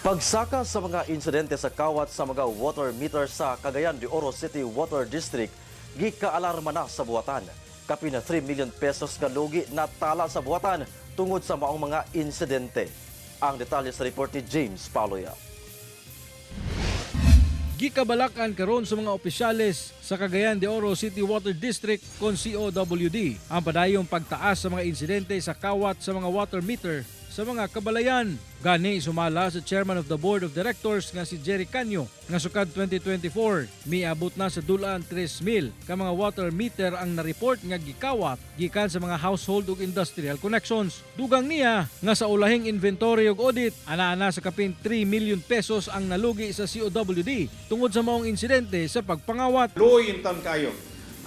Pagsaka sa mga insidente sa kawat sa mga water meter sa Cagayan de Oro City Water District, gikaalarma na sa buhatan. Kapin na 3 million pesos nga lugi natala sa buhatan tungod sa maong mga insidente. Ang detalye sa report ni James Paloya. Gikabalakan karon sa mga opisyales sa Cagayan de Oro City Water District kon COWD ang padayong pagtaas sa mga insidente sa kawat sa mga water meter sa mga kabalayan. Gani sumala sa chairman of the board of directors nga si Jerry Canyo nga sukad 2024 miabot na sa dulaan 3,000 ka mga water meter ang na-report nga gikawat gikan sa mga household ug industrial connections. Dugang niya nga sa ulahing inventory ug audit, ana-ana sa kapin 3 million pesos ang nalugi sa COWD tungod sa maong insidente sa pagpangawat. Luoy intawn kayo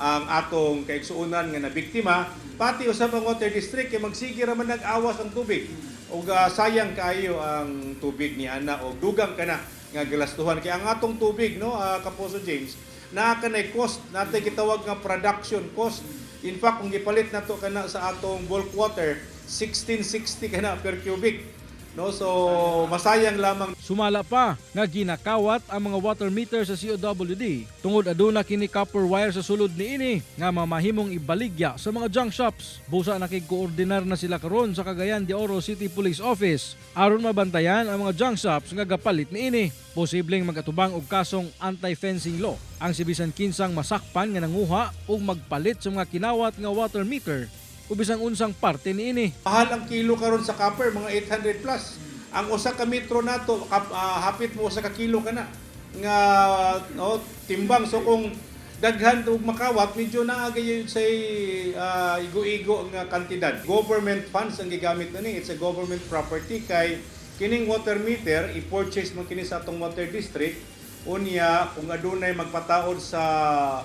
ang atong kaigsuonan nga nabiktima, pati usab ang water district kay magsige ra man nag-awas ang tubig ug sayang kaayo ang tubig ni ana og dugang kana nga gilastuhan kay ang atong tubig, no, Kapuso James, naa kanay cost natay gitawag nga production cost. In fact, kung gipalit nato kana sa atong bulk water, 1660 kana per cubic, no? So masayang lamang. Sumala pa nga ginakawat ang mga water meter sa COWD tungod aduna kini copper wire sa sulod niini nga mamahimong ibaligya sa mga junk shops. Busa nakig-koordinar na sila karon sa Cagayan de Oro City Police Office aron mabantayan ang mga junk shops nga gapalit niini. Posibleng magatubang og kasong anti-fencing law ang si bisan kinsang masakpan nga nanguha og magpalit sa mga kinawat nga water meter o bisan unsang parte niini. Mahal ang kilo karon sa copper, mga 800 plus. Ang usa ka metro nato, hapit mo usa ka kilo kana nga, no, timbang. So kung daghan og makawat, medyo naa gyud say igo-igo nga kantidad. Government funds ang gigamit na ni, it's a government property kay kining water meter i-purchase man kini sa atong water district. Unya kung adunay magpataod sa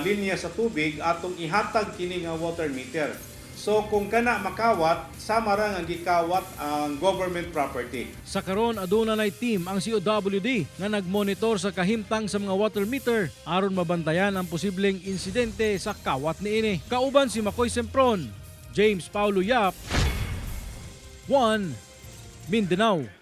linya sa tubig, atong ihatag kini nga water meter. So kung kana makawat, sama ra nga gikawat ang government property. Sa karon, aduna nay team ang COWD nga nagmonitor sa kahimtang sa mga water meter aron mabantayan ang posibleng insidente sa kawat niini. Kauban si Makoy Sempron, James Paulo Yap, 1 Mindanao.